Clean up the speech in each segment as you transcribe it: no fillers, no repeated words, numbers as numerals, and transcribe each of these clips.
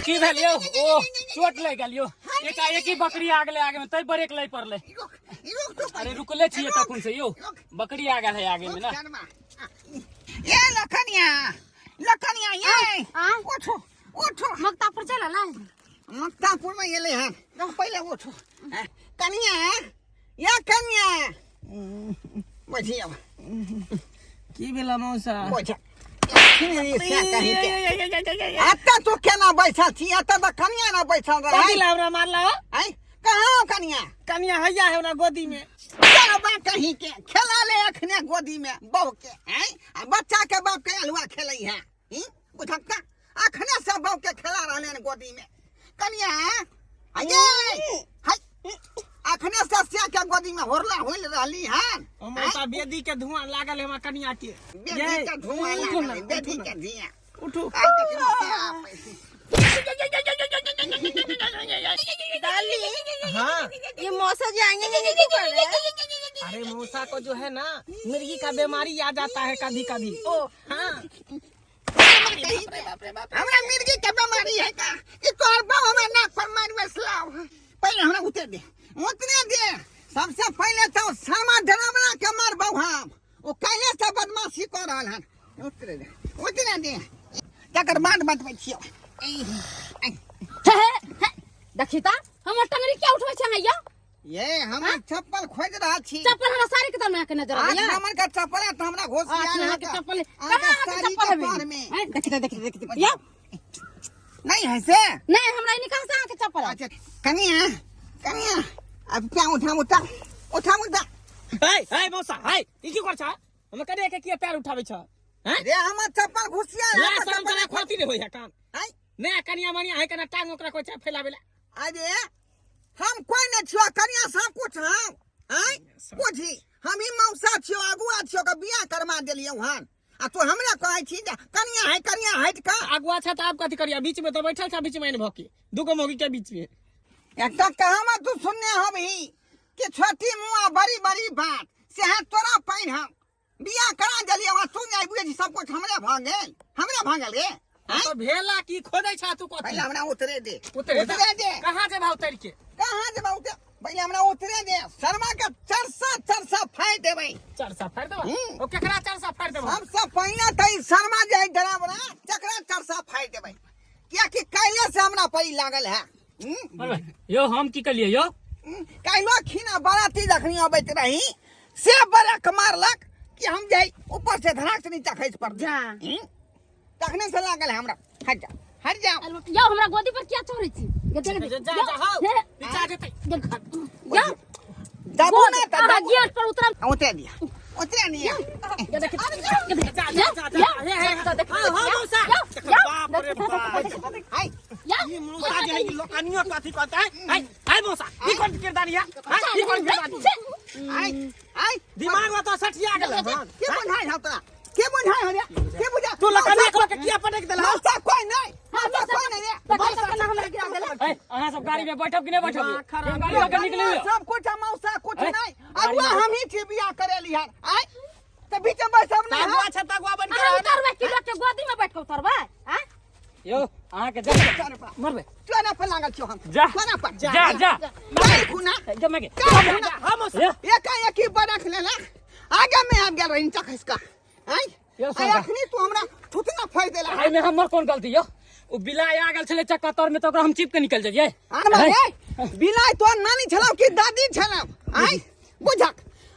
की भेल यौ? ओ चोट लागि गेल यौ। एकाएकी बकरी आ गेलै आगे में, तै ब्रेक लै पड़लै। अरे रुकले छियै तखन से यौ, बकरी आ गेल है आगे में ना। ए लखनिया, लखनिया ये आ? उठो उठो। मक्तापुर चल अलै? मक्तापुर में एलै हन, पहिले उठो। कनिया या कनिया, बैठिए। की भेल मौसा? बैठ। एतऽ तू केना बैठल छी? एतऽ तऽ कनिया ना बैठल रहै। कथी ला हमरा मारला हो? आँय, कहाँ कनिया? कनिया हैया है हमरा गोदी में। चलबा कहीं के खेला ले अखने गोदी में बहू के। आँय, आ बच्चा के बाप के अलुआ खेलै है ई बुझक्का अखने से बहू के खेला रहले हन गोदी में। कनिया आये हाय, अखने से सिया के गोदी में होरला होइल रहली हन। ओ मौसा, बेदी के धुआं लागल है हमरा कनिया के। बेदी के धुआं उठू लागल ना, है, बेदी उठू ना। के धुआं। उठू। आइ देखियौ से आप ऐसे। डाली। हाँ। ये मौसा जी आएंगे नहीं क्यों कर रहे हैं? अरे मौसा को जो है ना मिर्गी का बीमारी आ जाता है कभी कभी। ओ हाँ। हमरा मिर्गी के बीमारी है का? ई तोहर बाप हमरा नाक पर मार बैसलाव। पहिले हमरा उतर दे, उतरे दे। सबसे पहिले तो सामा डरावना के मारबौ हम। ओ काल्हे से बदमाशी कर रहल हन। उतरे दे, उतरे दे, तकर बाद बतबै छियौ। हे हे हे, देखी ता हमर टंगरी क्या उठबै छै अहाँ यौ? ये हम चप्पल खोज रहल छी। चप्पल हमरा साड़ी के तमे के नजर आठ आबैया। नंबर के चप्पल है तो हमरा घोष आठ नंबर के चप्पल कहाँ? अहाँके साड़ी चप्पल के हवे? पार में। हैं, देखी ता, देखी ता, देखी ता यौ। नहीं है से? नहीं, हमरा ई कहाँ से अहाँके चप्पल है? अच्छा कनिया, कनिया, अब क्या उठा उठा उठा उठा। हे हे मौसा, हे, ई की कर छ? हम कनिया के किया पैर उठाबै छ? हैं? रे हमर चप्पल घुसिया। ला शरम तोरा खोती नहीं होय है काम? आय। नया कनिया मनिया है, कना टांग ओकरा कोइ छै फैलावे ला। अरे हम कोई नहीं छियो, कनिया सब कुछ हम। आय बुझी, हम ही मौसा छियो, अगुआ छियो के बियाह करवा देलियो हन, आ तू हमरा कहै छी जे कनिया है, कनिया हट का। अगुआ छ त आब कथी करिया? बीच में त बैठल छ, बीच में आइन भके दुगो मौगी के बीच में। एकटा कहावत तू सुनने होबही कि छोटी मुआ बड़ी बड़ी बात, से है तोरा पाइन। हम बियाह करा देलियो आ तू नहीं बुझै छी, सब कुछ हमरे भऽ गेल, हमरे भऽ गेल रे। आ तो भेला की खोदै छ तू कथी? पहिले हमरा उतरे दे। उतरे उतरे दे। कहाँ जेबा उतर के? कहाँ जेबा उतर? पहिले हमरा उतरे दे, शर्मा के चरसा चरसा फाड़ि देबै। चरसा फाड़ि देबा? हम्म। ओ केकरा चरसा फाड़ि देबा? सबसे पहिने तऽ ई शर्मा जे है डरावना, तकरा चरसा फाड़ि देबै, कियाकि काल्हि से हमरा पर ई लागल है। अरे, यौ हम की कलियै यौ? काल्हि खिना बाराती जखनी अबैत रही से बरख मारलक कि हम जाइ ऊपर से धड़ाक से नीचा खसि पड़ल। जा। तखने से लागल है हमरा। हट जा, हट जाओ। यौ हमरा गोदी पर किया चढ़ै छी? जा जा जा हौ, पीछा जेतै। यौ दबू ना तऽ अहाँ दबू। गेट पर उतरब। उतरे दिया, उतरे दिया। ये देखी, ये देखी, जा जा जा जा, हे हे देखी, हाँ हाँ मौसा, बाप रे बाप। हाय। ई मौसा जे है ई लोकनियो कथी कहता है? हाय हाय मौसा, ई कोन किरदानी है? हाय, ई कोन किरदानी? हाय हाय। दिमाग में तो सठिया गेल हन। के बुझाइ हौ तोरा? के बुझाइ हौ रे? के बुझा? तू लकनिया के किया पटक देला? मौसा कोई नहीं, मौसा कोई नहीं रे। ए, अहाँ सब गाड़ी में बैठब कि नहीं बैठब? दिमाग खराब। गाड़ी लऽ के निकलू यौ। सब कुछ है मौसा, कुछ ए, नहीं। गाड़ी अगुआ में- हम ही छी बियाह करे लिहार। आय तऽ बीच में बैसब नहीं। तगुआ छ, तगुआ बन के अहाँ रह। उतरबै कि लोग के गोदी में बैठ के उतरबै? आँय? यौ अहाँके जा मरबै। चोना पर लागल छियो हम। जा। चोना पर। जा जा। काल्हि खुना। जमे के काल्हि खुना। हाँ मौसा। यौ। एकाएकी बरख लेला आगे में आबि गेल रही नीचा खसि कऽ। आँय यौ आय, सरकार। अखनी तू हमरा थुतना फाड़ि देला। एहिमे हमर कोन गलती यौ? ओ बिलाइ आ गेल छलै चक्का तर में तऽ ओकरा हम चिप के निकल जइयै। आन मारे बिलाइ तोहर नानी छलौ कि दादी छलौ? आँय बुझक,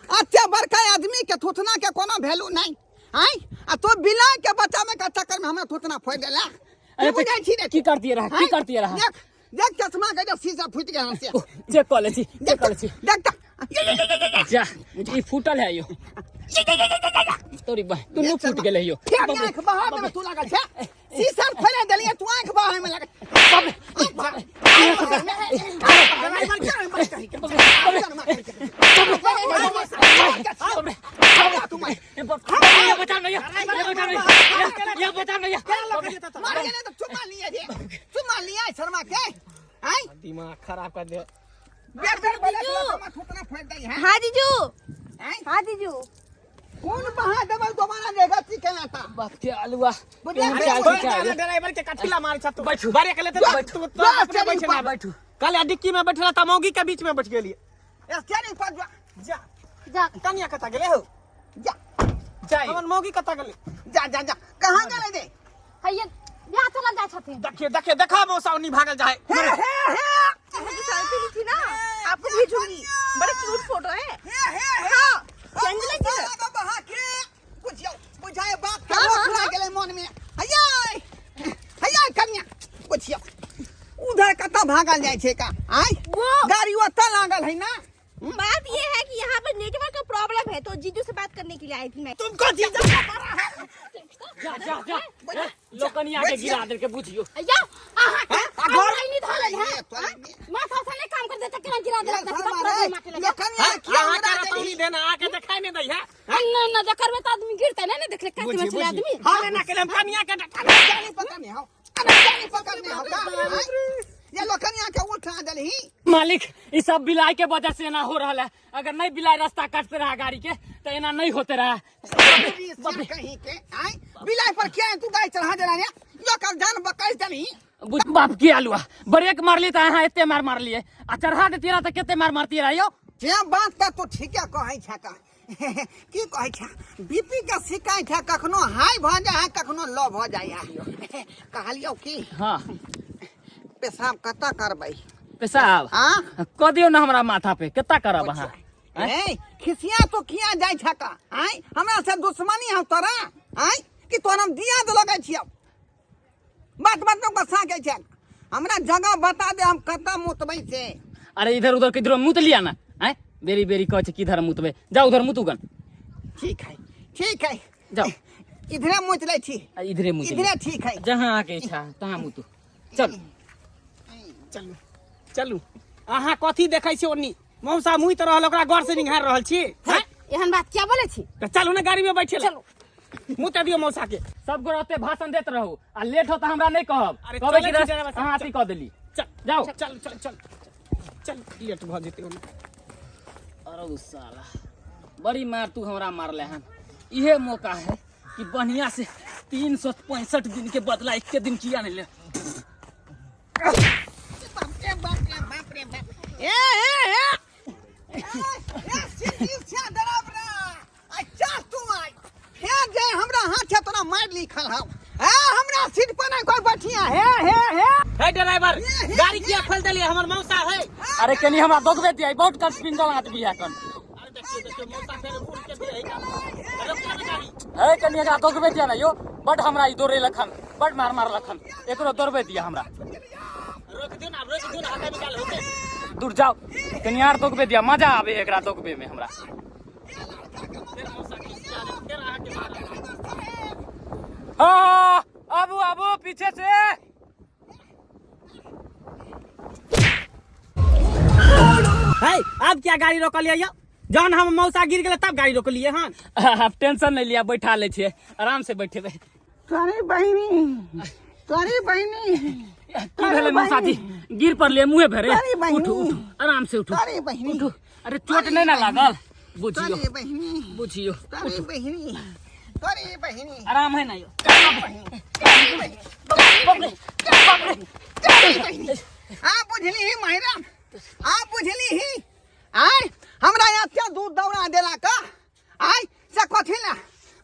अते बड़का आदमी के थुथना के कोनो वैल्यू नहीं। आँय, आ तो बिलाइ के बचावे के चक्कर में हमरा थुथना फोड़ि देला। अरे की तऽ बुझै छी रे? की करतियै रहै, की आँय? करतियै रहै? देख देख, चश्मा के जब शीशा फूटि गेल से। चेक कऽ लै छी, चेक कऽ लै छी। देख तऽ। जा, ई फूटल है यौ। तोरी बा दुनू फूट गेलै यौ। फेर आँख बहा देबै तू लागल छै। शीशा फोड़ि देलियै, तू आँख बहावे में लागल। बाप रे। आँख बहा, आँख बहा। ड्राइवर क्या है? बस कहीं के। ए बाप, ये बचाओ ना, ये बचाओ ना, ये बचाओ ना, ये। मार गेलै तऽ चुम्मा लियै रे, चुम्मा लियै शर्मा के। आँय दिमाग खराब कर दे। बेर बेर बोले थुतना फोड़ि दै है। हाँ जीजू। आँय हाँ जीजू। कोन बहा देबै दोबारा जे गति केना ता बाप के अलुआ बुझलियै? केहन अरे चाल छोड़ छै दे ना, ड्राइवर के कथिला मारै छ तू? बैठू। बारे के लेते बैठू। तू तो बस, अपने चलू, बैठे ना। बैठू। कल डिक्की में बैठला त मौगी के बीच में बैठ गेलिए। स्टेरिंग पर जा। जा। जा। कनिया कता गेले हो? जा। जाय। हमर मौगी कता गेले? जा जा जा, कहाँ गेलै रे? हैये बियाह चलल जाइ छथिन। देखिए देखिए, देखा मौसा ओनी भागल जाए। हे हे हे। सेल्फी ली थी ना, आपको भेजूंगी, बड़ा क्यूट फोटो है। हे हे हे। चंचला की बाबा बहा के बुझियौ, बुझाए बाप के रोक लागि गेलै मन में। हैया हैया कन्या, बुझियौ उधर कतऽ भागल जाइ छै का? आय वो गाड़ी ओतऽ लागल है ना। बात ये है कि यहाँ पर नेटवर्क का प्रॉब्लम है, तो जीजू से बात करने के लिए आई थी मैं। तुमको जीजा का मारा है। जा जा जा, लोकनिया के गिरा देलके बुझियो। या अहाँ के आ घर आई नहीं धरल है, माथा उठा नहीं काम कर देता, केना गिरा देलक? ये देखी शर्मा पूरा रे, दिमाग के लगे। लोकनिया हाँ, किया अहाँ उड़ा के देलही? रतौनी देना आके देखाई नहीं दै है। नहीं ना जे करबे त आदमी गिरते नहीं ने, देखले काट में चले आदमी। हम एना केले हम कनिया के डटा। जानी पकड़ने हौ, अरे जानी पकड़ने हौ का? आँय? ये लोकनिया के उठा देलही। मालिक, ई सब बिलाई के वजह से एना हो रहा है। अगर नहीं बिलाई रास्ता काटते रहा गाड़ी के तो एना नहीं होते रहा। कहीं के आय बिलाई पर क्या तू गाय चढ़ा देला रे? यो कर जान बकैस देलही। बाप की आलुआ, ब्रेक मारली तो अहाँ एते मार मारलिए, आ चढ़ा देती रहा तो केते मार मारती रहा यो। जे बात का तू ठीके कहै छ का। की कहै छ, बीपी के शिकायत है, कखनो हाई भऽ जाइ है, कखनो लो भऽ जाइ है। कहलियौ की? हाँ। पेशाब कतऽ करबै? पेशाब? हाँ। कऽ दियौ ना हमरा माथा पे, केता करब अहाँ? ए खिसिया तो किया जाइ छ का? आय हमरा से दुश्मनी हौ तोरा? आय कि तोरा हम दिया दे लगै छियौ? बात बात में गुस्सा के छै। हमरा जगह बता दे, हम कतऽ मुतबै से। अरे इधर उधर किधरो मुत लिया ना। आय बेरी बेरी कहै छै किधर मुतबै, जाउ उधर मुतू गन। ठीक है ठीक है। जाओ। इधरे मुत लै छी। आ, इधरे मुत इधरे ठीक है। जहाँ अहाँके इच्छा तहाँ मुतू, चलू। चलू चलू। अहाँ कथी देखै छी ओनी? मौसा मुइत रहल, ओकरा गौर से निहार रहल छी हैं? एहन बात क्या बोले छी? तऽ चलू ने गाड़ी में बैठे। चलू। मुते दियौ मौसा के। सब गोरा ओते भाषण देत रहू आ लेट हो तऽ हमरा नहीं कहब। अरे कहबै चलै कि छी रस ड्राइवर साहब, अहाँ चल। अथी कऽ देली। चल। जाओ। चल चल चल चल, लेट भऽ जेतै ओना। अरे साला, बड़ी मार तू हमरा मारले हन। इहे मौका है कि बढ़िया से 365 दिन के बदला एक दिन किया नहीं ले। बाप रे बाप रे बाप रे बाप। ए ए ए ए, सीधी से डरावना। आ चल तू आइ फेर जे हमरा हाथ से तोरा मार लिखल हौ। ए हमरा सीट पर नहीं कोई बैठिया। हे हे हे। हे ड्राइवर, गाड़ी किया खोल देलिए? हमर मौसा है। अरे कनी हमरा दोगबे दिया, बहुत कस पिंगल आदमी है कन। अरे देखियो देखियो, मौसा फेर उड़ के दिए है। रोकियो ने गाड़ी। हे कनी एकरा दोगबे दिया ना यो, बड हमरा ई दौड़े लखन, बड मार मार लखन, एकरो दौड़बे दिया हमरा। रोक दियो ना, रोक दियो ना, हटा निकाल होते। दूर जाओ, कनी आर दोगबे दिया, मजा आवे एकरा दोगबे में हमरा। फेर मौसा खिसिया रे, फेर अहाँ के मारब। हाँ, आबू आबू पीछे से। है अब क्या गाड़ी रोकलिए यो? जहन हम मौसा गिर गेलै तब गाड़ी रोकलिए हन। आब टेंशन नहीं लिया, बैठा ले छियै, आराम से बैठेबै। तोरी बहिनी, तोरी बहिनी। की भेलै मौसा जी? गिर पड़लियै मुँहे भरे? अरे बहिनी। उठू उठू, आराम से उठू। तोरी बहिनी। उठू। अरे चोट नहीं ना लागल? बुझियो। तोरी बहिनी। बुझियो। तोरी बहिनी, तोरी बहिनी। आराम है ना यो? तोरी बहिनी। आ बुझली ही मायरा, आ बुझली ही। आय हमरा यहाँ क्या दूध दौड़ा देला का? आय से कथी ना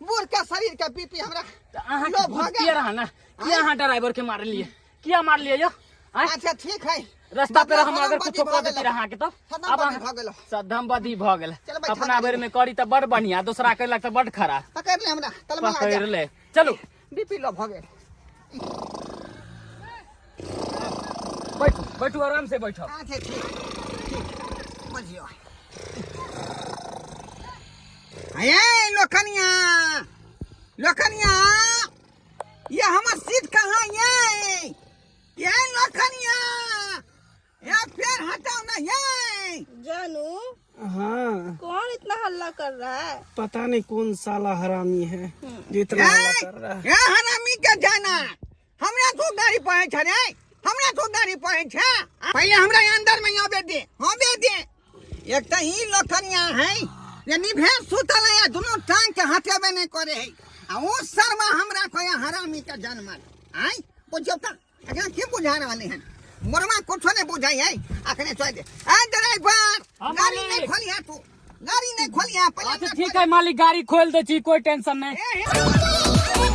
बूढ़ के शरीर के बीपी हमरा तऽ अहाँ लो भऽ किया गेल। रहा ना, किया अहाँ ड्राइवर के मारलिए? किया मारलिए यो? आँय? अच्छा ठीक है। रास्ता पे हम अगर बदी कुछो भऽ कऽ देती गेलौ। अहाँके तऽ सदम अब बदी अहाँ भऽ गेलौ। सदम बदी भऽ गेल। चल बैठा अपना गाड़ी बेर में करी तऽ बड़ बढ़िया, दोसरा केलक तऽ बड़ खराब। पकड़ ले हमरा तलमा आ जा। पकड़ ले, चलू। बीपी लो भऽ गेल। बैठू बैठू, आराम से बैठो। अच्छा ठीक ठीक, बुझियो। अये लोकनिया, लोकनिया, ये हमर सीट कहाँ ये? ये लोकनिया, ये पैर हटाओ ना ये। जानू। हाँ। कौन इतना हल्ला कर रहा है? पता नहीं कौन साला हरामी है जो इतना हल्ला कर रहा है। ए हरामी के जाना, हमरा तो गाड़ी पहे छ रे, हमरा तो गाड़ी पहे छ। पहले हमरा अंदर में आबे दे, आबे दे। एक तो ई लोकनिया है। ये निभे सुतल है दुनू टांग के हटेबे नहीं करे है आ ओ शर्मा हमरा कोई हरामी के जनमल आय बुझियौ त अखन की बुझा रहले हन मोरमा कुछो नहीं बुझाई है अखने छोड़ दे आ ड्राइवर हाँ, गाड़ी मालिक। नहीं खोलिया तू गाड़ी नहीं खोलिया पहले अच्छा ना ठीक है मालिक गाड़ी खोल दे छी कोई टेंशन नहीं ए, हे।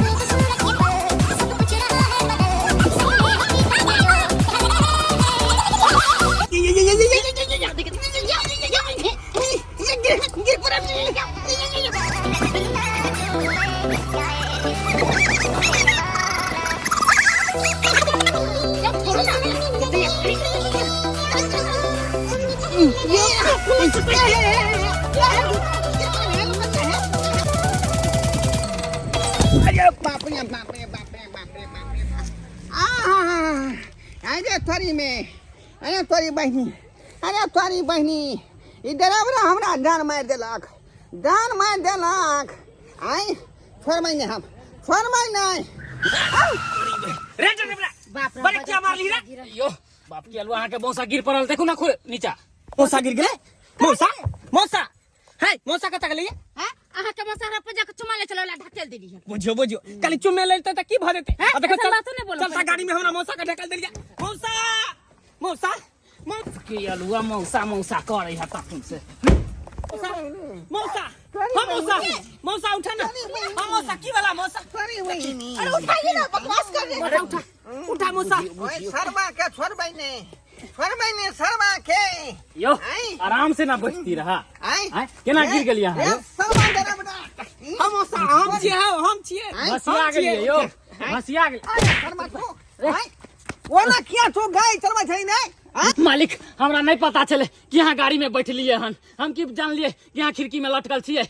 अरे बाप रे बाप रे बाप रे बाप रे बाप रे आहा अरे तोरी में अरे तोरी बहिनी अरे तोरी बहिनी ई ड्राइवर हमरा जान मारि देलक जान मारि देलक आइ छोड़बै नहि हम छोड़बै नहि रे ड्राइवरा बाप रे बड़े क्या मारली रे यो बाप के अलुआ अहाँके मौसा गिर पड़ल देखू ना खुद नीचा मौसा गिर गेलै मौसा मौसा है मौसा कतऽ गेलै ये? हैं अहाँ के मौसा हमरा पर जाके चुमा ले चलो ढकेल देली है बुझियो बुझियो खाली चुमे लेते तऽ की भऽ जेतै हैं? आ देखो ऐसा चल बातो नहि बोलऽ चलता पड़ै। गाड़ी में हमरा मौसा के ढकेल देलियै मौसा मौसा मौसा के अलुआ मौसा मौसा करे है तखन से मौसा मौसा हाँ मौसा मौसा उठा ना हाँ मौसा की वाला मौसा तोरी बहिनी अरे उठाइए ना बकवास कर रहे हैं। उठा उठा मौसा ओए शर्मा के छोड़बै नहि छोड़बै नहि शर्मा के यो आँय? आराम से ना बैठती रहा आँय? आँय? केना गिर गेलियै अहाँ ए, यौ? शर्मा ड्राइवरा हाँ मौसा हम छियै हाँ, हम छियै आँय? भसिया हम छियै। गेलियै यौ भसिया गेल अरे शर्मा तू आँय? ओना किया तू गाड़ी चलबै छही नहि आँय? मालिक हमरा नहीं पता चले कि यहाँ गाड़ी में बैठलिए हन हम की जानलिए कि यहाँ खिड़की में लटकल छियै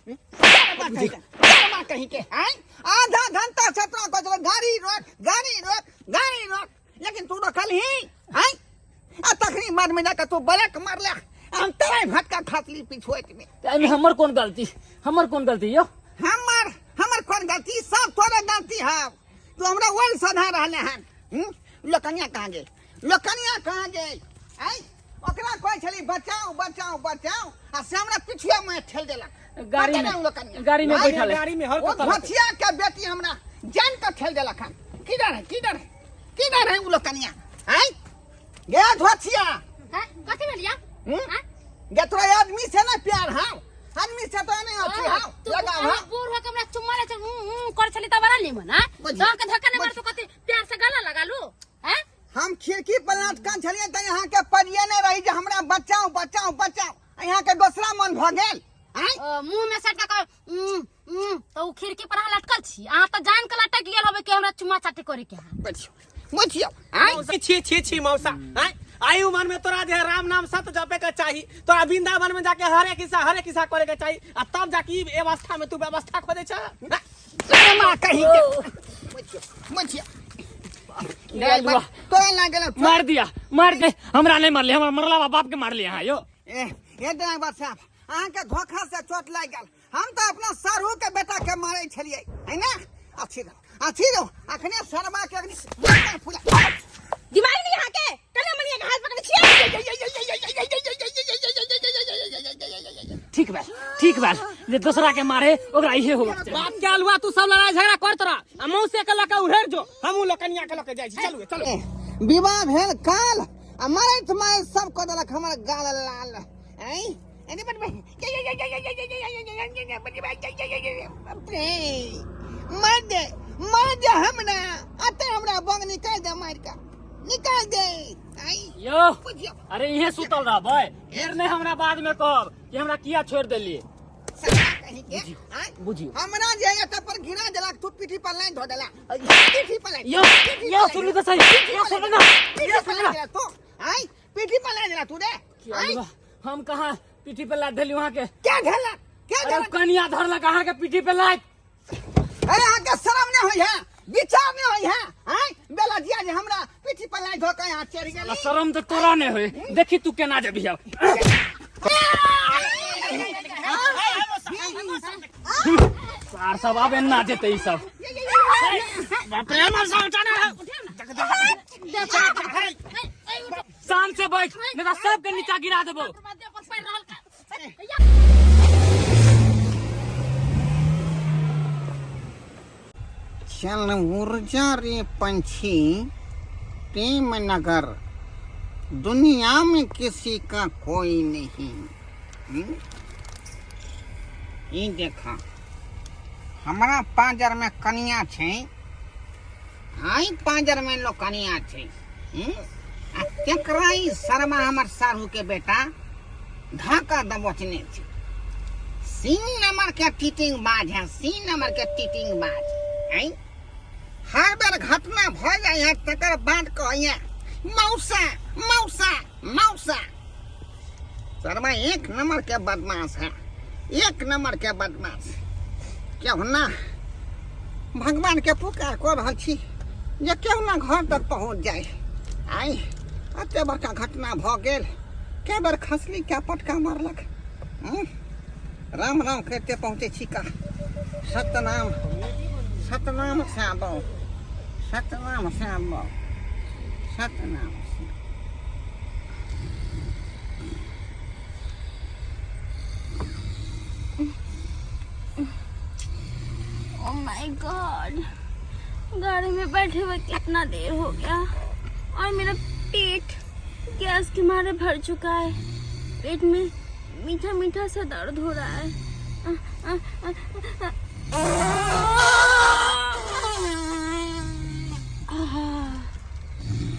शर्मा कहीं के, शर्मा कहीं के आँय? आधा घंटा से तोरा कहै छलौ, गाड़ी रोक गाड़ी रोक गाड़ी रोक लेकिन तू रोकल ही आँय? आ तखनी बाद में जाके तू ब्रेक मारले हम तोरे भटका खसली पिछुआत में तऽ एहिमे हमर कोन गलती हमर कोन गलती यौ हमर हमर कोन गलती सब तोरे गलती है तू हमरा वही सधा रहले हन हम्म? लोकनिया कहाँ गेल लोकनिया कहाँ गेल आँय ओकरा कहै छली बचाउ बचाउ बचाउ आ से हमरा पिछुआ में ठेल देलक गाड़ी में- पता नहि लोकनिया। गाड़ी में आँय? बैठल है। गाड़ी में हर ओ कतऽ घोचिया के बेटी हमरा जान के ठेल देलक हन की डर है की डर है की डर है उ लोकनिया आँय गे धोचिया हैं कथी भेल या हम्म? हैं? गे तोरा आदमी से ना प्यार हाँ आदमी से तो नहीं अच्छी हाँ तू लगाव अहाँ हाँ बूढ़ होके हमरा चुम्मा ले चल ऊ ऊ कर छली त बड़ा निमन हां बुझी। तो के धक्का नहीं मार तो कथी प्यार से गला लगा लू हैं हम खिड़की पर लटकल छलियै तऽ यहाँ के परिये नहि रही जे हमरा बचाउ बचाउ बचाउ आ यहाँ के दोसरा मन भऽ गेल आँय मुंह में सटका के तो उ खिड़की पर अहाँ लटकल छी अहाँ त जान के लटक गेल होबे कि हमरा चुम्मा चाटी करे के है बुझियौ बुझियौ आँय मौसा छी छी छी मौसा आँय आई उम्र में तोरा जे है राम नाम सत जपे के चाही तोरा वृंदावन में जाके हरे किस्सा करे के चाही आ तब जाके ई व्यवस्था में तू व्यवस्था खोजे छ शर्मा कहीं के बुझियौ बुझियौ ड्राइवर, तोरा लागल मार दिया मार दे हमरा नहीं मारले हमरा मरला बा बाप के मारले यहाँ यो ए ए ड्राइवर साहब अहाँके धोखा से चोट लागि गेल हम तऽ अपना साढ़ू के बेटा के मारै छलियै है ना अच्छी रहो अच्छी रहो अखने सरवा के अग्नि फूला दिमाग नहीं यहाँ के कने मनिया के हाथ पकड़े छियै ठीक बा ठीक बा जे दोसरा के मारे ओकरा इहे होबे के चाही। बाप के अलुआ तू सब लड़ाई झगड़ा कर तोरा आ मौसे के लके उहेर जो हमहू लकनिया के लके जाइ छी चलू चलू ए, विवाह भेल काल आ मारैत मारैत सब कऽ देलक हमर गाल लाल ऐं अरे बड़ मार दे मार दे हमरा अते हमरा बंग निकाल दे मार के निकाल दे आई यो बुझियो अरे इहे सुतल रहबै फिर नहीं हमरा बाद में कहब कि हमरा किया छोड़ देलिए सच्चा कहीं के आय बुझियो। हमरा जे एतऽ पर गिरा देलक तू पीठी पर लाइन धो देला पीठी पर लाइन यो यो सुनू तो सही यो सुनू ना पीठी यो पर सुनू लाइन ना देला तू आई पीठी पर लाइन देला तू रे कि आई अलुआ, हम कहाँ पीठी पे लाद देली वहाँ के क्या ढेला क्या अरे ढेला कनिया धरलक अहाँ के पीठी पे लाद अरे अहाँ के शरम नहीं होई है विचार नहीं होई है आय बेला जिया जे हमरा पीठी पर लाइन धो के यहाँ चढ़ गेली शरम तो तोरा नहीं होई देखी तू केना जेबही अब सार सब आब एना जेतै ई सब बाप रे हमर संग उठाना है शान से बैठ नहीं तो सबके नीचा गिरा देबो पर पैर रहल का चल ऊर्जा रे पंछी प्रेम नगर, दुनिया में किसी का कोई नहीं। हम्म? ई देखा, हमरा पांजर में कनिया छै, आई पांजर में लोग कनिया छै। हम्म? आ तेकरा ई शर्मा हमर साढ़ू के बेटा धक्का दबोचने छै। तीन नंबर के टीटिंग बाज है, तीन नंबर के टीटिंग बाज। आई हर बेर घटना भ जाइ है तकर बाद कहैया मौसा मौसा मौसा। शर्मा एक नंबर के बदमाश है, एक नंबर के बदमाश। केहुना भगवान के पुकार कऽ रहल छी जे केहुना घर तक पहुँच जाय। आइ एते बड़का घटना भऽ गेल, कए बेर खसली, कए पटका मारलक। राम राम करिते पहुँचै छी का। सतनाम सतनाम श्याम, सतनाम श्याम, सतनाम श्याम। ओ my God, गाड़ी में बैठे हुए कितना देर हो गया और मेरा पेट गैस के मारे भर चुका है। पेट में मीठा मीठा सा दर्द हो रहा है। आ, आ, आ, आ,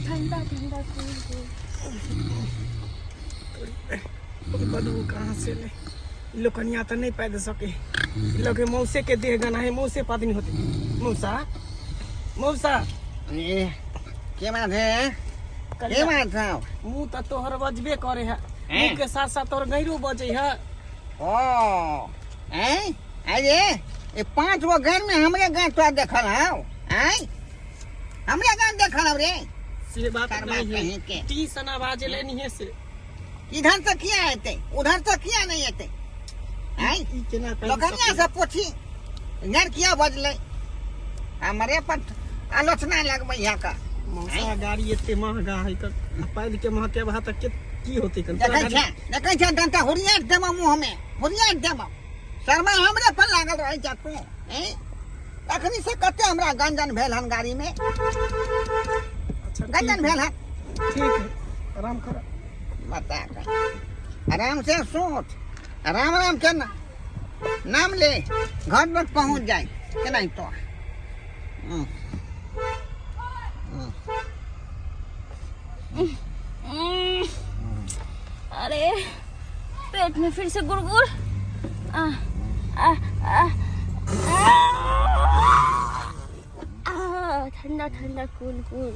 ठंडा ठंडा कूल कूल। बदबू कहाँ से ले? ई लोग कनिया तऽ नहि पाबि सके। ई लोग के मौसे के देह गना है, मौसे पादनी होते। मौसा, मौसा। ए, के बात है, के बात है? मुंह तऽ तोहर बजबे करे है, मुंह के साथ साथ तोहर गैरो बजे है। ओ ऐ अरे ये 5 गो घर में हमरे घर तो देखल हौ। ऐ हमरे घर देखल हौ रे। से बात शर्मा नहीं है। कहीं के। टी सना बाजे ले नहीं से। इधर से किया एते, उधर से किया नहीं एते। ऐ ई केना कहि लोकनिया से पूछी घर किया बजले, हमरे पर आलोचना लगबै यहाँ का। मौसा गाड़ी एते महंगा है क पाइल के महके बहा त के की होते कन? देखै छै, देखै छै, डंटा हुरिया देबो मुँह में, हुरिया देबो। शर्मा हमरे पर लागल रहै छै तू। ऐ अखनी से कते हमरा गंजन भेल हन गाड़ी में। अच्छा, गंजन भेल हन। ठीक है, आराम कर। बता कर आराम से सोच, राम राम के नाम ले घर पर पहुंच जाए के नहीं तो। अरे पेट में फिर से गुड़गुड़। आ, आ, आ, आ, ठंडा ठंडा कूल कूल।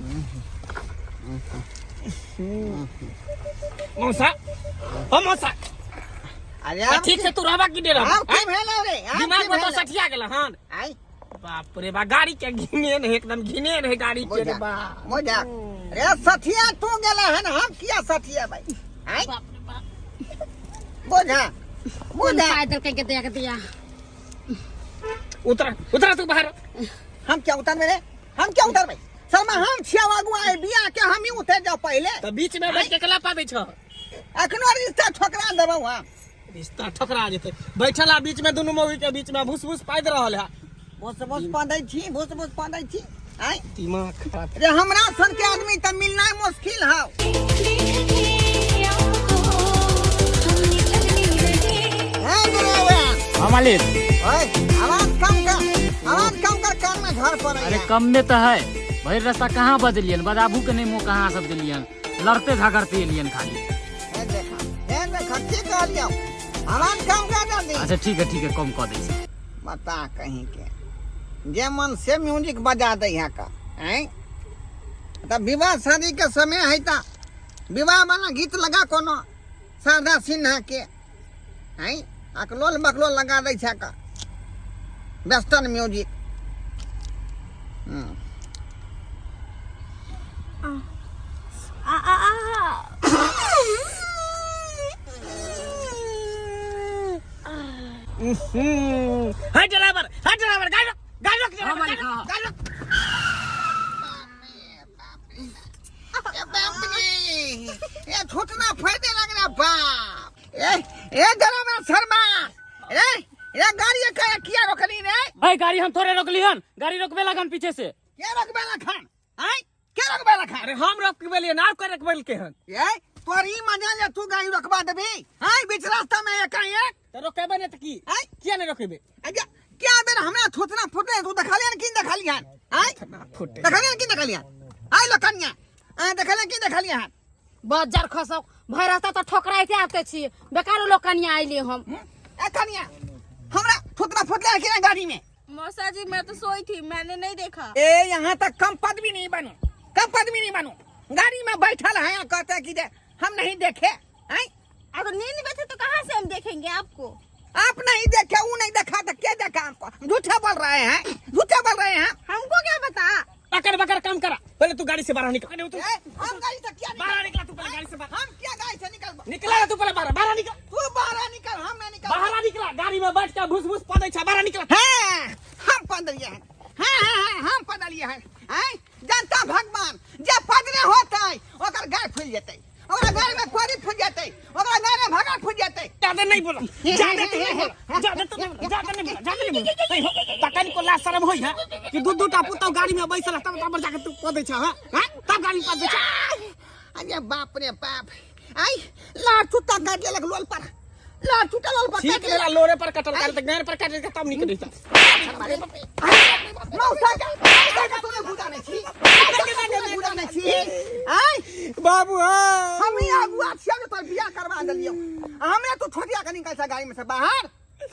मौसा, ओ मौसा। अरे आप ठीक से तू रहबा की डेरा? आप की भेल रे? आप दिमाग की में तो भेल? सठिया गेल हन। आई बाप रे बा, गाड़ी के घिने नहीं, एकदम घिने नहीं गाड़ी के रे बा। मजा रे सठिया तू गेला हन, हम किया सठिया भाई? आई बाप रे बाप, बोझा कौन बोझा पैदल के दिया के दिया। उतरा उतरा तू बाहर। हम क्या उतर मेरे, हम क्या उतर भाई? शर्मा हम छिया आगू आए बिया के, हम ही उतर जाओ पहले। तो बीच में बैठ के कला पाबे छ? अखनो रिश्ता ठोकरा देबौ हम। रिश्ता ठोकरा जेते। बैठल आ बीच में, दुनू मौगी के बीच में भूस भूस पाइद रहल है। भूस भूस पादै छी, भूस भूस पादै छी। आय दिमाग खराब रे, हमरा सन के आदमी त मिलना मुश्किल हौ। हे ड्राइवर। हाँ मालिक। ओए आवाज कम कर, आवाज कम कर, कान में घर पर। अरे कम में तो है, भरि रास्ता कहाँ बजलियन, बजाबू के नहीं मुँह कहाँ सब दिलियन, लड़ते झगड़ते एलियन खाली। हे देखा, हे देखा, की कहलियौ? आवाज कम कर जल्दी। अच्छा ठीक है, ठीक है, कम कऽ दै छी। बता कहीं के जे मन से म्यूजिक बजा दै है का। हैं त विवाह शादी के समय है त विवाह वाला गीत लगा कोनो शारदा सिन्हा के। हैं अकलोल बकलोल लगा दै छै का वेस्टर्न म्यूजिक। आ आ आ हाय ड्राइवर, हाय ड्राइवर, गाड़ी रोक, गाड़ी रोक, हाँ ड्राइवर, मालिक, गाड़ी रोक, हाँ। गाड़ी रोक। ए बाप रे, ए थोतना फायदे लगना बाप। ए ए ड्राइवर शर्मा, ए ये गाड़ी के किया रोकली रे? भाई गाड़ी हम थोड़े रोकली हन, गाड़ी रोकबे लगन पीछे से। के रोकबे लखन? आय के रोकबे लखन? अरे हम रोकबे लिए ना कर रोकबे के हन। ये तोर ई मजा ले तू गाड़ी रोकबा देबी? आय बीच रास्ता में एकाएक तो रोकबे ने त की? आय किया नहीं रोकबे? अच्छा क्या बेर हमरा थोतना फुटले तू देखलियन की देखलियन? आय फुटे देखलियन की देखलियन? आय लोकनिया आ देखलियन की देखलियन? बज्जर खसक भरि रास्ता तऽ ठोकराइते आते छी, बेकारो लोग कनिया अइली हम। ए कनिया हमरा थोतना फुटले कि ना गाड़ी में? मौसा जी मैं तो सोई थी, मैंने नहीं देखा। ए यहाँ तक कम पदवी नहीं बनो, कम पदवी नहीं बनो। गाड़ी में बैठल है कहते कि जे हम नहीं देखे। आय अगर नींद में थे तो कहाँ से हम देखेंगे आपको? आप नहीं देखे, वो नहीं देखा तो क्या देखा हमको? झूठा बोल रहे हैं, झूठा बोल रहे हैं। हमको क्या पता? पकड़ पकड़ काम करा, पहले तू गाड़ी से बाहर निकल। अरे तू ए, हम गाड़ी से क्या निकल? बाहर निकला तू पहले गाड़ी से बाहर। हम क्या गाड़ी से निकल? निकला तू पहले बाहर, बाहर निकल। तू बाहर निकल, हम नहीं निकल। बाहर निकला, गाड़ी में बैठ के घुस घुस पदै छ, बाहर निकला। हाँ, हम पदलिए हैं। हाँ, हाँ, हाँ, हम पदलिए हैं। हैं? जनता भगवान जे पदने होतै ओकर गाय फूल जेतै, ओकरा गाय में कोरी फूल जेतै, ओकरा गाय में भगड़ फूल जेतै। ज्यादा नहीं बोला, ज्यादा तू नहीं बोला, ज्यादा तू नहीं बोला, ज्यादा नहीं बोला, ज्यादा नहीं बोला। नहीं हो, तकन को ला शर्म होई है कि दू दूटा पुतौ गाड़ी में बैसल तब तब जाके तू पदै छ। हां हां तब गाड़ी में पदै छ। अरे बाप रे बाप, आई लार चुत्ता काट लेलक लोल पर, लार चुत्ता लोल पर ठीक काट भेला, लेलक। लोरे पर कटल काट त गार पर काट तब निकलै छ। मौसा के, मौसा के तोरे घुटा नै छी, मौसा के तोरे घुटा नै छी। आई बाबू हां हम ही अगुआ छियै जे तोर बियाह करवा देलियौ, हमरे तू छोटिया के निकल छ गाड़ी में से बाहर।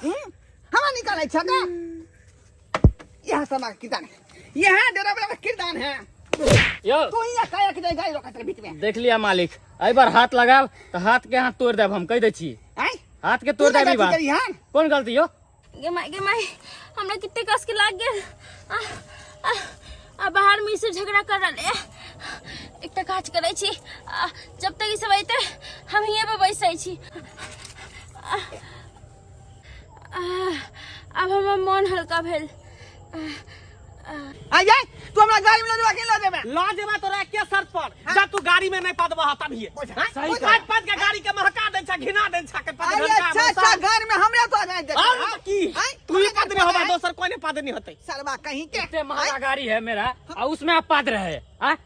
हमरा निकालै छ का? यह सब किरदान है, यह डरावना का किरदान है। यो तू ही काया के गाड़ी रोका तेरे बीच में। देख लिया मालिक, एहि बार हाथ लगाब तऽ हाथ के हाथ तोड़ देब हम, कहि दै छी। आय हाथ के तोड़ तू देब गलती ई बार। करी हन? कोन गलती यो? गे माई, गे माई, हमरा कितने कस के लाग गेल। आ, आ, आ बाहर में ई सब झगड़ा कर रहले है। एकटा काज करै छी, आ, जब तक ई सब अइते हम हिये पर बैसै छी। आ, आ, आब हमर मन हल्का भेल। आ जाय तू हमरा गाड़ी में ल जेबा कि ल जेबे? ल जेबा तोरा के शर्त पर, जब तू गाड़ी में नहीं पदबह तब ही। सही पद पद के गाड़ी के महका दे छ, घिना दे छ के पद अरे घंटा अच्छा अच्छा घर में हमरे तो जाय दे। और तो की आय, तू ही पद नहीं होबा, दोसर कोई नहीं पद नहीं होते। सरवा कहीं के इतने महंगा गाड़ी है मेरा और उसमें आप पाद रहे हैं।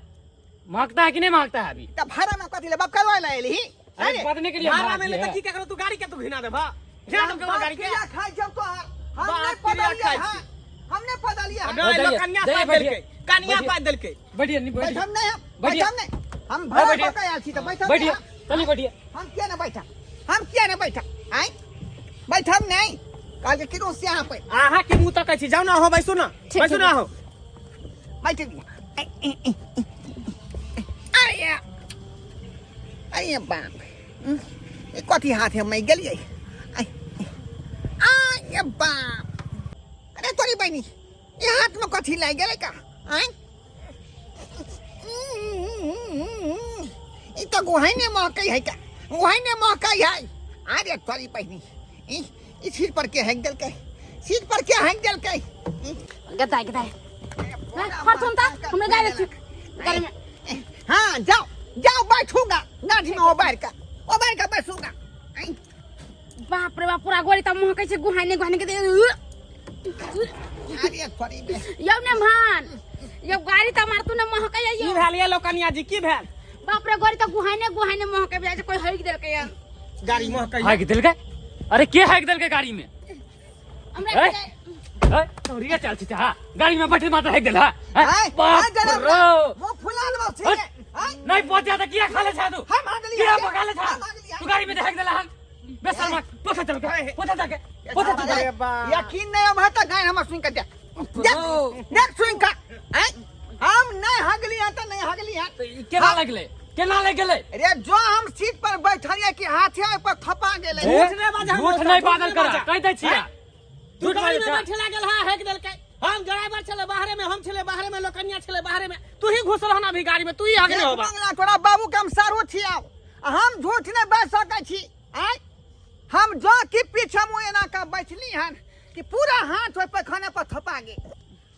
महकता है कि नहीं महकता है अभी? त भाड़ा में कथी ले बाप करवा ले एलही? अरे पदने के लिए भाड़ा में ले है। त की ककरो तू गाड़ी के तू घिना देबा? घिना देब केकरो गाड़ी के? क्रिया खाइ जब तो हमने बाप क्रिया पदलिए खाइ हैं, छी। हमने पदलिए हैं। नहीं, जाइए, लोग कन्या जाइए, पाइ बैठिए। देलकै, कन्या बैठिए। पाइ देलकै। बैठिए, नहीं बैठिए। बैठम नहीं हम, बैठिए। बैठम नहीं हम, भाड़ा बैठिए। पर के आयल छी त बैठम बैठिए, नहीं हम। चलिए बैठिए। हम किया ना बैठा, हम किया ना बैठा, आय बैठम नहीं काल के किरो से यहाँ पे। अहाँ के मुंह तकै छी, जाउ ना हो बैसू ना, ठीक, बैसू ना हो। बैठ अरे अरे बाप, ई कथी हाथ है मैं गेलियै। आय बाप, अरे तोरी बहिनी ई हाथ में कथी लागि गेलै का? आय ई तऽ गोहाइने महकै है का, गोहाइने महकै है। अरे तोरी बहिनी ई ई सीट पर के हैंग देलकै, सीट पर के हैंग देलकै। गदाय गदाय फरथुन त हमरा गाड़ी छी गाड़ी में। हाँ जाओ जाओ बैठूंगा गाड़ी में, ओ बैठ का, ओ बैठ का बैठूंगा। बाप रे बाप, पूरा गोरी त महकै छै गुहाइने गुहाइने के। अरे थोड़ी बे यौ ने मान यौ गाड़ी त मारतु ने महकै की यौ। भेल ये लोकनिया जी, की भेल? बाप रे गोरी त गुहाइने गुहाइने महकै बिया कोई हइक देलकै या गाड़ी महकै। हाइक देलकै? अरे के हाइक देलकै गाड़ी में? हमरा ए? ए, तोरी चल छी हा, गाड़ी में बैठे मात्र हाइक देल हा। आय बाप आय जरा रे। वो फुला लेबो छी। हट। आय नहीं पहुंच जाता किया खा ले छा तू? हम हागली किया पका ले छा हम हागली तू? गाड़ी में हाइक देला हन बेशर्मा, पोछा चल के, पोछा जाके, पोछा चल के। अरे बाप। यकीन नहीं हम त गाय हमर सुन के देख, देख देख सुन के। आय हम नहीं हगली है त नहीं हगली है। तो ई केना लगले, केना लग गेलै? अरे जो हम सीट पर बैठलिए कि हाथे पर थपा गेलै। झूठ नहीं बाजा, झूठ नहीं झूठ बाजल नहीं करा, बाजा। कहि दै छियै। तू झूठ गाड़ी बाजै में छा। बैठे लागल हा, हेक देलकै। हम ड्राइवर छले बाहरे में, हम छले बाहरे में, लोकनिया छले बाहरे में, तू ही घुसल हन अभी गाड़ी में, तू ही हगने देख होबा। मंगला तोरा बाबू के हम सारो छियाओ, हम झूठ नहीं बाज सकै छी। आय हम जो कि पीछे मुँह एना के बैठली हन कि पूरा हाथ ओहि पैखाना पर थपा गेल।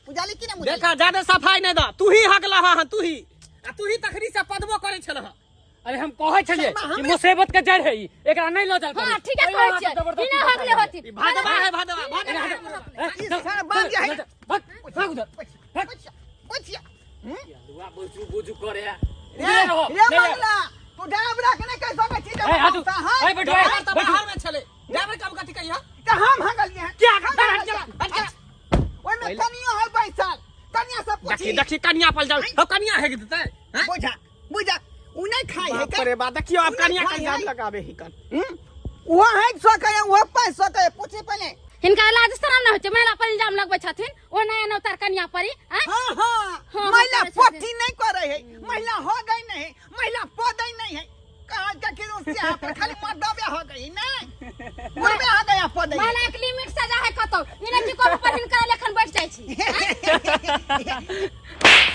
बुझाली कि ना बुझाली? देखा ज्यादा सफाई नहीं दा, तू ही हगला हा, तू ही, आ तू ही तखनी से पदबो करे छल हा। अरे हम कहै छलियै कि मुसीबत के जड़ है ई, एकरा नहीं लऽ जाल करू। हां ठीक है कहै छियै बिना हगले होती ई भादवा है भादवा भादवा है। ई सर बात जे है भाग भाग उधर पूछिया पूछिया लुआ बुझू बुझू करे है रे रे मंगला तू ड्राइवर के नहीं कह सकै छी ए, हटू। ए, बैठो, ए, ड्राइवर तऽ बैठो। बाहर में छलै ड्राइवर कब कथी कहिया तऽ हम हगलियै हन। क्या हम हट हगलियै। जा हट जा ओहिमे कनियो है बैसल कनिया से देखी पूछी देखी कनिया पर जाओ हो कनिया है देतै हैं बुझा बुझा उ नहीं खाई है बाप का रे बा देखियो अब उ कनिया नहीं के खाई इल्जाम है। लगाबे ही कन हम्म? उहो है सकै उहो पाइ सकै पूछी पहिले हिनका लाज शरम ना होइ छै महिला पर इल्जाम लगबै छथिन ओ नया नौतर कनिया परी आँय? हाँ हाँ हाँ, महिला करै छथिन। पोती नहीं करे है महिला हो गई नहीं महिला पौधे नहीं है कहा के कि उससे यहाँ पर खाली मर्दबे हो गई नहीं मुर्बे हो गया पौधे महिला के लिमिट सजा है कतौ इने की को पर हिनका लेखन बैठ जाइ छी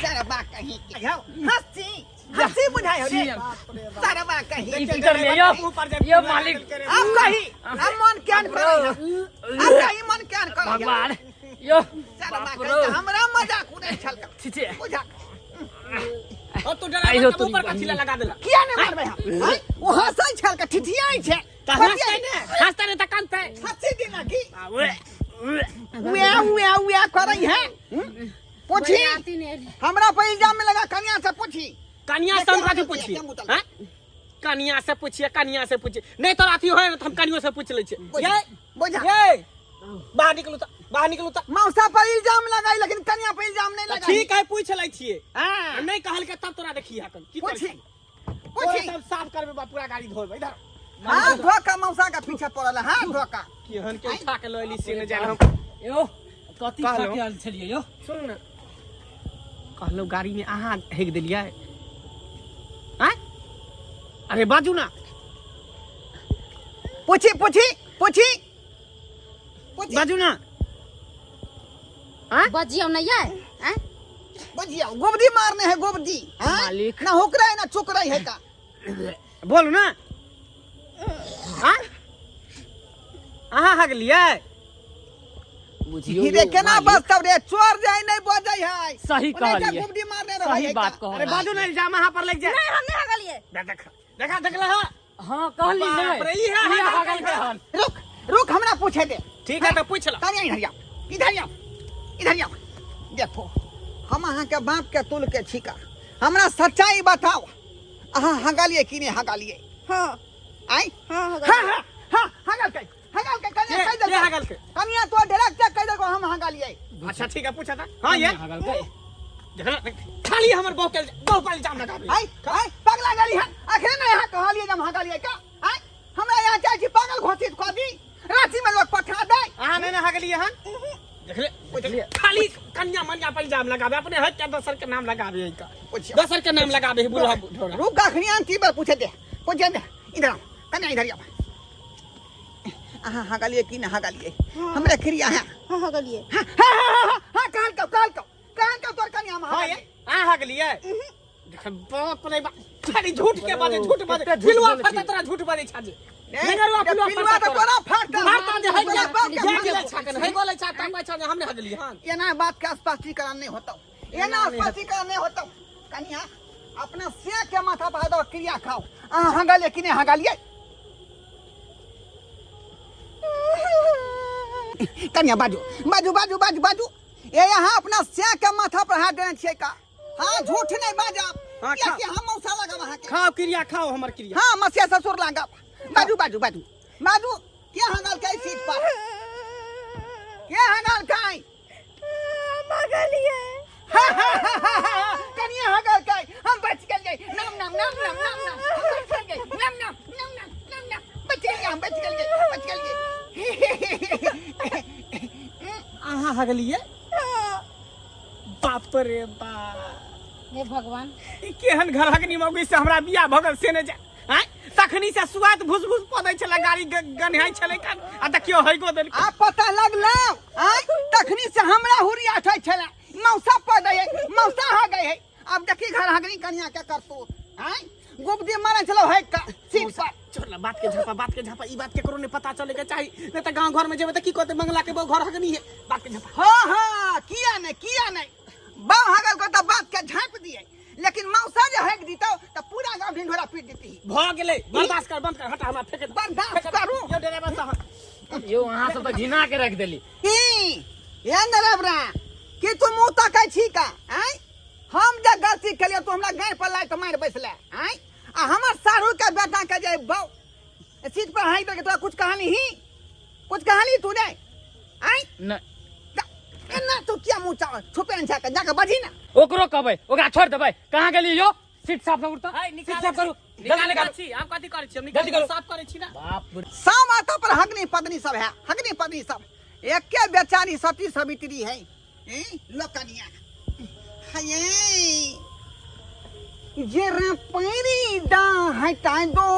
सरबा कहीं के हौ हंसी हंसी बुझाय हो रे सरबा कहीं ई की कर लिया यो यो मालिक अब कही अब मन केहन करे अब कही मन केहन करे भगवान यो सरबा बाप कहीं रो के हमरा मजाक उड़ै छल छी छी बुझा और तू आइयो ड्राइवर के तोरी ऊपर कथी लगा देला किया नहीं मारबै हम आँय? ओ हंसै छल के ठिठियाइ छै त हंसते ने हंसते ने त कानते हंसी देना की उए उए उए उए उए करै है पूछी आती नहीं एली। हमरा पर इल्जाम में लगा कनिया से पूछी कनिया से हम कथी पूछी हैं कनिया से पूछिए कनिया से पूछिए नहीं तो अथी होय त हम कनियो से पूछ लै छियै ये बुझा ये बाहर निकलू त बाहर निकलू त मौसा पर इल्जाम लगाई लेकिन कनिया पर इल्जाम नहीं लगाई ठीक है पूछ लै छियै हां नहीं कहल के तब तोरा देखिए कन की पूछी करै पूछी पूछी सब साफ करबे बा पूरा गाड़ी धोबे इधर हां धोखा मौसा का पीछे पड़ल है हां धोखा केहन के उठा के लऽ एली से न जान हम यो कथी खा कहलहुँ। के आयल छलियै यो सुनू ने कहलहुँ गाड़ी में अहाँ हेक देलियै आँय अरे बाजू ना पूछी पूछी पूछी पूछी बाजू ना बजियौ नहीं आय आँय? बुझिया गोबदी मारने है गोबदी हाँ? मालिक। ना हुक रहे ना चुक रही है का बोलू ना आँय अहाँ हगलियै बुझियौ रे यौ, केना मालिक, बजतौ रे चोर जाय नहीं बजै है सही ओनाहिते कहलियै। गोबदी मारने रहै सही है बात का। कहलियै। अरे बाजू ना इल्जाम अहाँ पर लग जाए नहीं हम नहीं हगलिए देख देखा देखला हा हाँ कहली बाप नहीं रे, ई है ई हगल हगल के हन रुक रुक हमरा पूछे दे ठीक है तो पूछ ला तानिया इधर आओ इधर आओ इधर आओ देखो हम अहाँ के बाप के तुल के छिका हमरा सच्चाई बताओ अहाँ हगलिए कि नहीं हगलिए हाँ आई हाँ हाँ हाँ हाँ हगल के हगल के कनिया के- कह के दे हगल के? कनिया तो डायरेक्ट कह दे हम हगलिए अच्छा ठीक है पूछा था हाँ ये हगल के देखला खाली हमर बहु के बहु पर इल्जाम लगाबे आई आई पगला गली है अखने ना यहाँ कहलिए जब हगलिए का आई हमरा यहाँ चाहे छी पागल घोषित कऽ दी रांची में लोग पठा दे अहाँ नहीं ना हगलिए हन देखले खाली कन्या मनिया पर इल्जाम लगाबे अपने हक के दोसर के नाम लगाबे है का पूछियो। दोसर के नाम लगाबे है बुढ़ा ढोरा रुक अखनी अंती बार पूछे दे पूछे दे इधर आओ कन्या इधर आओ अहाँ हगलिए कि ना हगलिए हमरा क्रिया है हाँ हगलिए हाँ हाँ हाँ हाँ हाँ कहल कहो कहल कहो कहल कहो तोर कन्या हम हाँ ये हगलिए अहाँ हगलिए देख बाप रे बाप खाली झूठ के बाजे झूठ बाजे कते झूठ पिलुआ बोलै फरता छी। तोरा झूठ बाजे छा जे ए, नेंगरुआ ए, पिलुआ पिलुआ फरता तो तोरा फाड़ता फाड़ता जे है तोरा बाप के जे फाड़ता। गेलै छा है गोलै छा तब छा जे हमने हगलिए हन एना बात के स्पष्टीकरण नहीं होता एना स्पष्टीकरण नहीं होता कन्या अपना से के माथा पर दो क्रिया खाओ अहाँ हगलिए कि नहीं हगलिए कन्या बाजू बाजू बाजू बाजू बाजू ए यहाँ अपना से के माथा पर हाथ देने छियै का हाँ झूठ नहीं बाजब हाँ, किया खाओ। कि हम मौसा लागब अहाँके खाओ क्रिया खाओ हमर क्रिया हाँ मसिया ससुर लागब बाजू बाजू बाजू बाजू के हगल के सीट पर के हगल के मगलिए कनिया हगल के हम बच गेलियै नाम नाम नाम नाम नाम नाम हम बच गेलियै नाम नाम नाम नाम नाम नाम बच गेलियै हम बच गेलियै बच गेलियै अहाँ हगलिए बाप रे बाप हे भगवान ई केहन घर हगनी मौगी से हमरा बियाह भऽ गेल से नहि जा आँय तखनी से सुआत भूस भूस पदै छलै गाड़ी गन्हाइ छलै कान आ देखियौ हैगो देल आ पता लगलौ आँय तखनी से हमरा हुरिया उठै छलै मौसा पदै है मौसा हा गए है अब देखी घर हगनी कनिया के करतू आँय गुबदी मारे छलौ है का सीट पर छोड़ ना बात के झापा बात के झापा ई बात केकरो नहीं पता चले के चाही नहीं त गांव घर में जेबे त की कहते मंगला के बहु घर हगनी है बात के झापा हाँ हाँ किया नहीं किया नहीं बाव हगल को तो बात के झाँप दिए लेकिन मौसा जे हक दीतो तो पूरा गांव ढिंढोरा ढिंढोरा पीट देती। भऽ गेलै, बर्दाश्त कर, बंद कर, हटा, हमरा फेंक दे। बर्दाश्त करू। यौ ड्राइवर साहब। यौ, अहाँ सब तऽ घिना के रख देली। की ये नरबरा, की तू मुँह तकै छी का? आँय, हम जे गलती केलियै तू हमरा गाँव पर लाइट मारि बैसले। आँय, आ हमर साढ़ू के बेटा के जे बौ सीट पर हाँकि देलकै, तोरा कुछ कहानी ही कुछ कहानी तू नहीं? आँय? नहि। एना तू किया मुँह छुपेने छे? जाके बजही ना। ओकरो कहबै, ओकरा छोड़ि देबै। कहाँ गेली यौ? सीट साफ करू तऽ। है, सीट निकालै साफ करू। छी। जल्दी निकालू। छी, आब कथी करै छी हम? जल्दी निकाल करू। साफ करै छी ना। बाप रे। सब माता पर हगनी पत्नी सब है, हगनी पत्नी सब एके बेचारी सती सवित्री है। ए, लो कनिया हये, जरा पैरी दा हटा दो,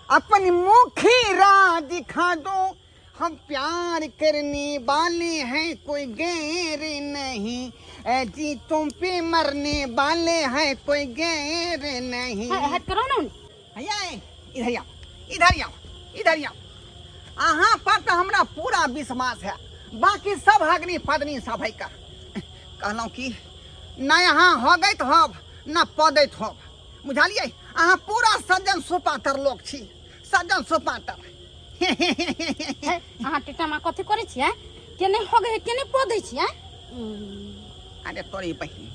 अपन मुखरा दिखा दो, हम प्यार करने वाले हैं कोई गैर नहीं, ए जी तुम पे मरने वाले हैं कोई गैर नहीं। हट करो ना। हये, इधर आओ, इधर आओ, इधर आओ। अहाँ पर तऽ हमरा पूरा विश्वास है, बाकी सब हगनी पदनी सब है का। कहलहुँ कि नहि अहाँ हगैत होब न पदैत होब, बुझलियै? अहाँ पूरा सज्जन सुपातर लोक छी, सज्जन सुपातर। हे, अहाँ टेटामा कथी करै छियै? केने हगै है, केने पदै छियै? अरे तोरी बहिन।